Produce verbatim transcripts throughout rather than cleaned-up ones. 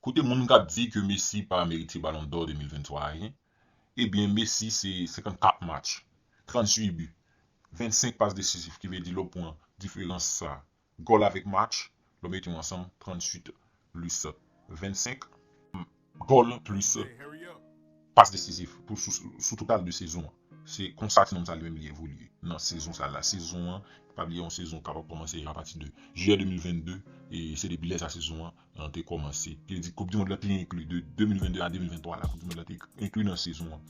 Kote moun k ap di ke Messi pa merite Ballon d'Or de mil venntwa a, ebyen, Messi se senkannkat match, tranntuit bi, vennsenk pas desizif, ki vle di lè w pran diferans sa, gòl avèk match, lè w mete yo ansanm, tranntuit plis vennsenk, gòl plis pas desizif pou sou, sou total de sezon an. Se konsa ti nonm sa li menm li evolye nan sezon sa la. Sezon an, pa bliye yon sezon kapab kòmanse apati de jiyè de mil vennde, e se depi lè sa sezon an, an te kòmanse. Ki vle di Koup di Mond la te enkli de de mil vennde a de mil venntwa la. Koup di Mond la te enkli nan sezon an.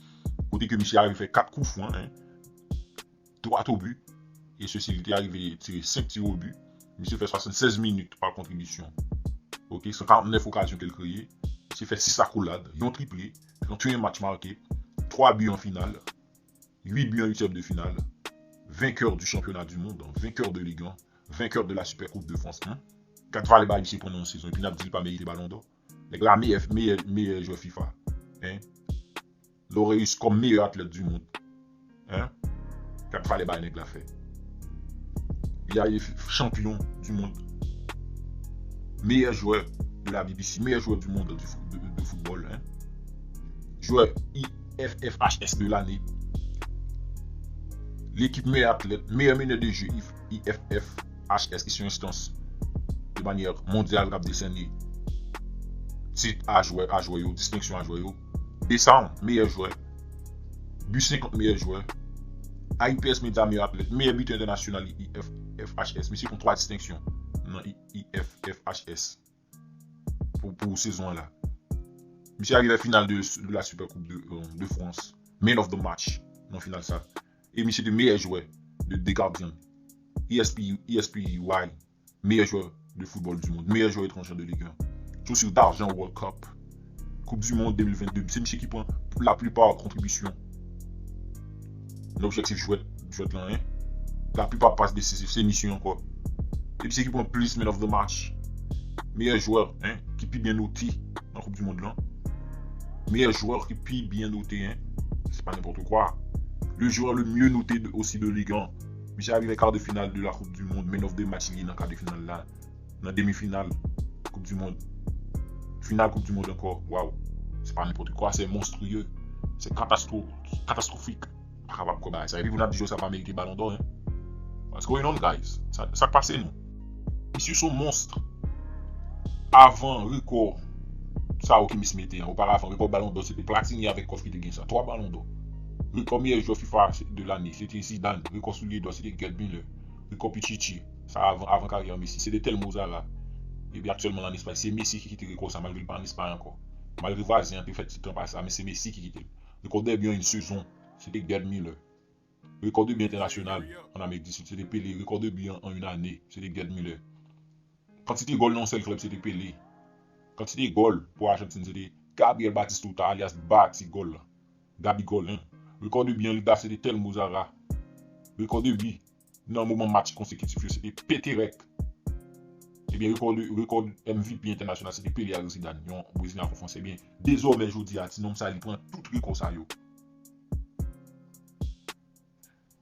Kote ke misye arive fè kat kou fran, hein, droit au but. E sesi, li te arive tire senk ti au but. Misye fè swasannsèz minit pa kontribisyon. Ok, san karantnèf okazyon ke l kreye. Misye fè sis akolad, yon triple, trannteyen match make, twa bi an final, uit bi an uityèm de final, vainqueur du championnat du monde, vainqueur de Ligue un, vainqueur de la Super Coupe de France. Hein? Gad valè bagay misye pran nan yon sezon, epi n ap di l pa merite Ballon d'Or. Nèg la meyè, meyè, meyè jwè FIFA. Hein? Laureus comme meilleur athlète du monde. Hein? Gad valè bagay nèg la fè. Il a été champion du monde. Meilleur joueur de la B B C, meilleur joueur du monde du fo- de, de football. Hein? Joueur I F F H S de l'année. L'équipe meilleur athlète, meilleur meneur de jeu I F F H S, ki se yon enstans de manyè mondyal k ap desène tit a jwè, a jwè yo, distenksyon a jwè yo. Deschamps, meyè jwè. But senkant, meyè jwè. A I P S Media, meyè atlèt. Meyè bitè entènasyonal, I F F H S. Misye pran twa distenksyon nan I F F H S pou, pou sezon an la. Misye arive final de, de la Super Coupe de, euh, de France. Man of the match nan final sa. E misye te meyè jwè de, de gadyen. E S P, E S P Y, meilleur joueur de football du monde, meilleur joueur étranger de Ligue un. Chaussure d'argent World Cup, Coupe du Monde de mil vennde, se misye ki pran laplipa kontribisyon nan objektif jwèt, jwèt lan, hein. Laplipa pas desizif, se misye ankò. E misye ki pran plis man of the match. Meyè jwè, hein, ki pi byen note nan Koup di Mond lan. Meyè jwè ki pi byen note, hein. C'est pas n'importe quoi. Le joueur le mieux noté de, aussi de Ligue un. Misye arive kar de final de la Coupe du Monde, man of the match li nan kar de final la. Nan demi final Coupe du Monde. Final Coupe du Monde ankò. Waw. C'est pas n'importe quoi, c'est monstrueux. C'est catastro- catastrophique. Pa kapab kwè bagay sa. Epi pou n ap di jwè sa pa merite Ballon d'Or, hein. What's going on, guys? Sa, sa k pase nou? Misye se yon monst. Avan rekò sa yo ke Messi mete an, oparavan, rekò Ballon d'Or, se te Platini avèk Kof ki te gen sa. Twa Ballon d'Or. Rekò meyè jwè FIFA de lane, se te Zidane. Rekò soulye dò, se te Gerd Müller. Rekò Pichichi, sa avan, avan karyè Messi, se te Telmo Zarra. Epi aktyèlman, an Espay, se Messi ki kite rekò sa, malgre l pa an Espay ankò. Malgre vwazen an te fè tit lan pase a, men se Messi ki kite l. Rekò de bi an yon sezon, se te Gerd Müller. Rekò de bi entènasyonal an Amerik di Sid, se te Pele. Rekò de bi an, an yon ane, se te Gerd Müller. Kantite gòl nan yon sèl klèb, se te Pele. Kantite gòl pou Ajantin, se te Gabriel Batistuta, alyas Bati Gòl la. Gabi Gòl, hein. Rekò de bi an Liga, se te Telmo Zarra. Rekò de bi nan moman match konsekitif yo, se te Peterek. Ebyen, rekò de, rekò M V P entènasyonal, se te Pele ak Zidane, yon Brezilyen ak yon Fransè. Ebyen, dezòmè, jodi a, ti nonm sa, li pran tout rekò sa yo.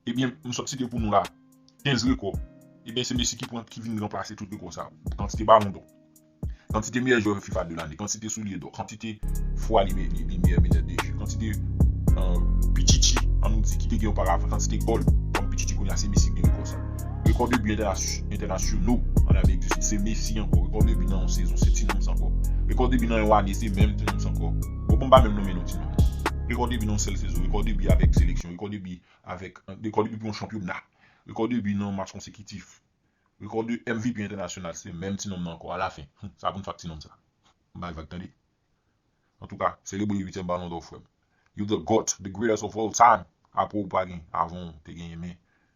Ebyen, m sot site pou nou la, kenz rekò. Ebyen, se Messi ki pran, ki vin ranplase tout rekò sa yo. Kantite Ballon d'Or, kantite meyè jwè FIFA de lane, kantite soulye dò, kantite fwa li, li, li meyè menè de jeu, kantite, euh, Pichichi, an nou di, ki te gen oparavan, kantite gòl kòm Pichichi kounye a, se Messi ki gen rekò sa. Rekò de bi entènas- entènasyonal an Amerik di Sid, se Messi ankò. Rekò de bi nan yon sezon, se ti nonm sa ankò. Rekò de bi nan yon ane, se menm ti nonm sa ankò. Bon, bon, m pa menm nonmen non ti nonm. Rekò de bi nan yon sèl sezon, rekò de bi avèk seleksyon, rekò de bi avèk, rekò de bi pou yon chanpyona, rekò de bi nan match konsekitif, rekò de M V P entènasyonal, se menm ti nonm nan ankò. Alafen, hmm, sa pou n fè ak ti nonm sa. M bay vag, tande. Antouka, selebre uityèm Ballon d'Or, frè m. You the GOAT, the greatest of all time. Apre w pa gen, avan w te genyen, men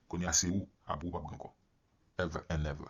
kounye a se ou, apre w p ap gen ankò. Ever and ever.